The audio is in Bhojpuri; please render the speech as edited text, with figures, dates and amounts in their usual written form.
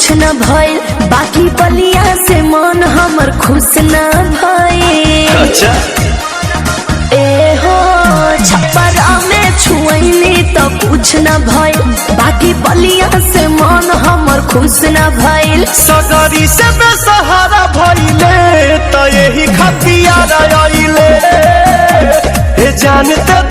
कुछ न भइल, बाकी बलिया से मन हमर खुश न भइल। अच्छा। ए हो, छप्परा में छुअनी त कुछ न भइल, बाकी बलिया से मन हमर खुश न भइल। सगरी से बेसहारा भइले त यही खतिया आइले, ए जानते